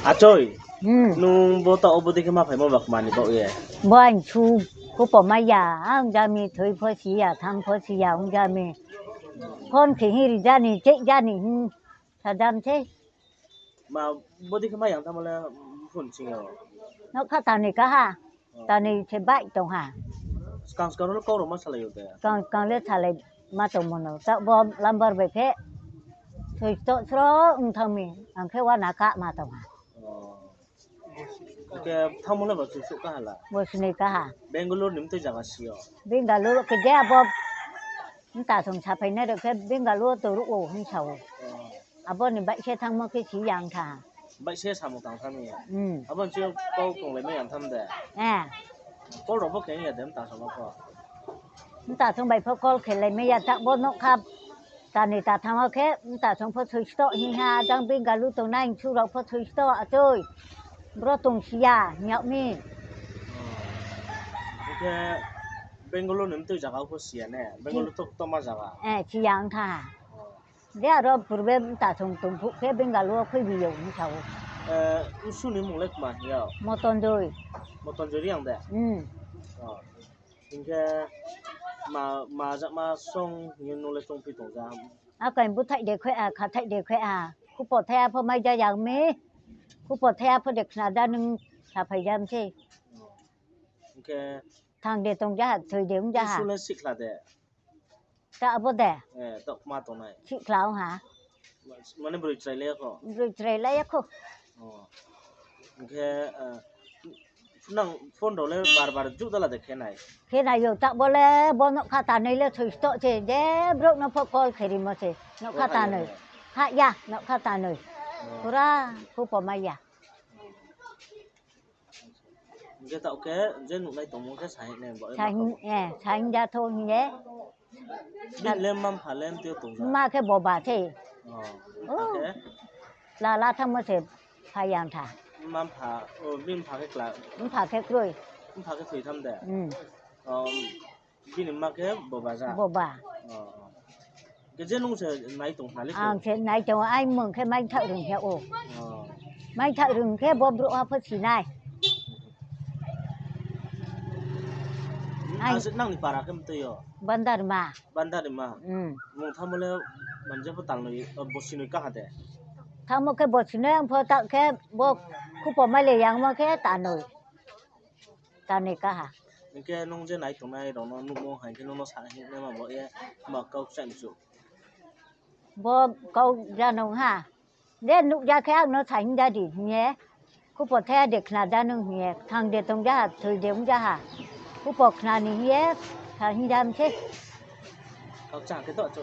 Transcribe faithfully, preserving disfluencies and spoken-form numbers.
Achoi, hmm, nung bo taoh wo bodei khe ma phaimo ba kma ni baoh ye? Bo ang su, khupo mai ya, ang ja mi thoi pho si ya, thanng pho si ya, ang ja mi. Phone khe hing ri ja ni, check ja ni hing sa jam se. Ma, bodei khe ma yang thanngmo le, phone sing yo? Nougkha tanoi kaha. Tanoi se baih tong ha. Skang skang le kau rao ma salai yo de? Skang skang le salai ma tongmo no. Taoh bo lumber bai khe thoi stoh sro ong thanng mi. Ang khe uana kha ma tong ha. Hing khe thanngmo le ba chu suh kaha la? Bo sinoi kaha. Bangalore ni mtui zaga si yo? Bangalore khe je abo mta song saphai nai rao khe Bangalore to ruh ou hing sa ou. Abo ni baih se thanngmo khe si yang tha. Baih se samung tang thanng mi. Hmm. Abo ni si yo kau tonglai mai yang tham de? Eh. Call rao pho khe ya de mta song pho? Mta song bai pho call khe lai mai ya, taoh bo nougkha tanoi ta thanng wo khe mta song pho thoi stoh hing ha, jang Bangalore tongnai msu rao pho thoi stoh achoi. Bro tong si ya hing yag mi. Hing khe Bangalore ni mtui zaga pho si ya ne? Bangalore to, to ma zaga? Eh, si ya ong tha. Je aro purbe mta song tong phuh khe Bangalore wo khuibi yo hing sa ou. Eh, msu ni mung le kma hing ya? Motonjoi. Motonjoi Reang de? Hmm. Hing khe ma, ma ja ma song hing ye nung le choungphi tong ja? Akhe búthaih de khe ha, khathaih de khe ha. Khupo thai ya pho mai ja yang mi. Khupo thai ya pho de khna ja nung saphai ja mi se. Hing khe thang de tong ja ha, thoi de ong ja ha. Msu le sihkhla de? Ta abo de? Eh, taoh kma tongnai? Sihkhla ong ha. Mane broi chrai lai ya kho? Broi chrai lai ya kho. Hing khe, eh, nang phone rao le bar bar juh dala de khe nai? Khe nai yo, taoh bo le bo nougkha tanoi le thoi stoh se, je brouh no pho call khe rimo se, nougkha tanoi. Ha ya, nougkha tanoi. Pura khupo mai ya. Hing khe taoh khe je nuhnai tongmo khe sa hing nai bo? Sa hing ja thou hing ye. Bini le mma-mpha le mtui tong? Mma khe boba se. Lala thanngmo se phai ya tha. Mma-mpha, bini mpha khe kla? Mpha khe kroi. Mpha khe thoi tham de? Bini mma khe boba ja? Boba. Khe je nung se nai tong ha le? Ang se nai tong, aini mung khe Maithaoh Rung hing yag ou. Maithaoh Rung khe bo brouhha pho si nai. Nang ni para khe mtui yo? Bandarima. Bandarima. Mung thanngmo le manje pho tanoi, bosinoi kaha de? Thanngmo khe bosinoi, ang pho taoh khe bo khupo mai le yangmo khe tanoi. Tanoi kaha. Hing khe nung je nai tongnai rao no nuhmo hai khe nung no sa hing nai ma bo ye, ma kau kchai mchu? Bo kau ja nung ha. Je nuh ya khe ang no sa hing ja di hing ye. Khupo thai ya de khna ja nung hing ye. Thang de tong ja ha, thoi de ong ja ha. Khupo khna ni hing ye, sa hing ja mi se. Kau kchang khe to chu.